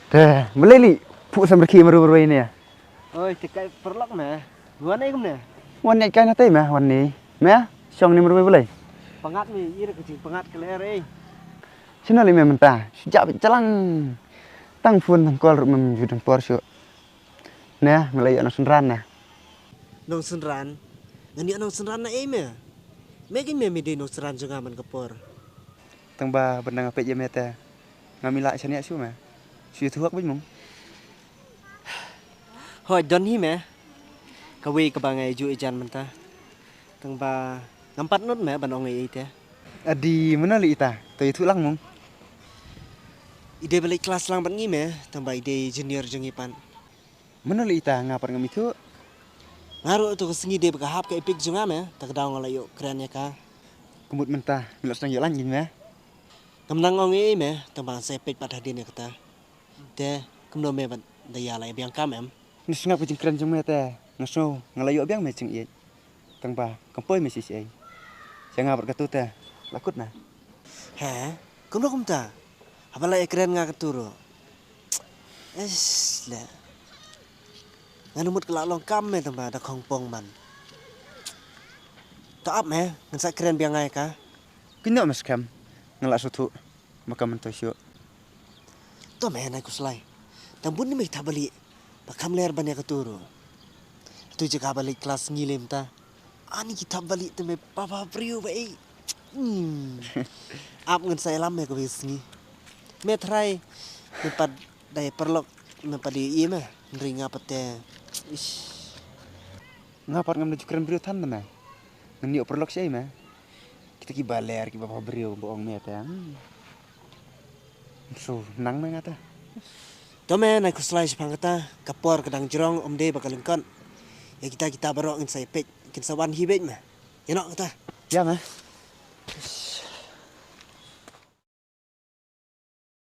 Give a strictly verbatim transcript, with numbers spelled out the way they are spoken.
Te, balei li phuh sam rkhi marwei marwei ne? Oi, te kai paralok me. Wan ei kumne? Wan ne kai na tei me, wan ne. Me, shong ne marwei balei? Pangat me, ira ka jing pangat ka ler ei. Sino li me mynta? Shu ja jalang. Tang phone tang call ruh mem ju don por shu. Ne, nga la ïoh nongsynran ne. Nongsynran? Ngan ïoh nongsynran na ei me? Me kin me me dei nongsynran jong nga man ka por. Tang ba ban nga peit ïa me te. Ngam lah shaniah shuh me. Shu ïathuh hok bad mung. Hoi don hi me. Kawei kaba nga ïa ju ijan mynta. Tang ba ngam pat nud me ban ong ei ei te. Adi mano li ita. To ïathuh lang mung. I dei ba leit klas lang bad ngi me. Tang ba i dei junior jong ngi pat. Mano li ita nga pat ngam ithuh. Nga ruh to ka sngi dei ba ka hap ka epik jong nga me. Ta ka daw nga la ïoh kren ïa ka. Kumut mynta ngi la sdang ïoh lan gin me. Ngam nang ong ei ei me, tang ba ngan sa peit pat hadien ïa kata. Te, kumno me ban da ïa la ïa biang kam em? Ni sngap ka jingkren jong me te, nga sngew nga la ïoh biang me jingïeit. Tang ba kam poi me shisha ei. Ïa nga bad katu te la kut na. He, kumno kumta? Haba la ïa kren nga katu ruh. Eish le. Nga nu mut ka la long kam me tang ba da khongpong man. To ap me, ngan sa kren biang nga ïa ka. Kynnoh me skhem, nga la shu thuh. Ma ka mynta shuh. To me nai Khuslai. Tang bun ni me ki thap bali. Ba kham ler ban ïa katu ruh. Tu jaka bali klas ngi lem ta. Ani ki thap bali te me papa briew ba ei. Hmm. Ap ngan sa ïalam me ka wei sngi. Me trai. Me pat dei paralok me pat dei ïa me. Nri nga pat te. Ish. Nga pat ngam da ju kren briew than da me. Ngan ïoh paralok shi ei me. Kita ki ba ler ki ba papa briew ba ong me te. Hmm. So nang me nga te. To me nai Khuslai shaphang kata ka por ka dang jrong ym dei ba ka lyngkot. Ïa kita kita baroh ngin sa ïa peit kin sa wan hi beit me. Ïa noh kata. Ïa me.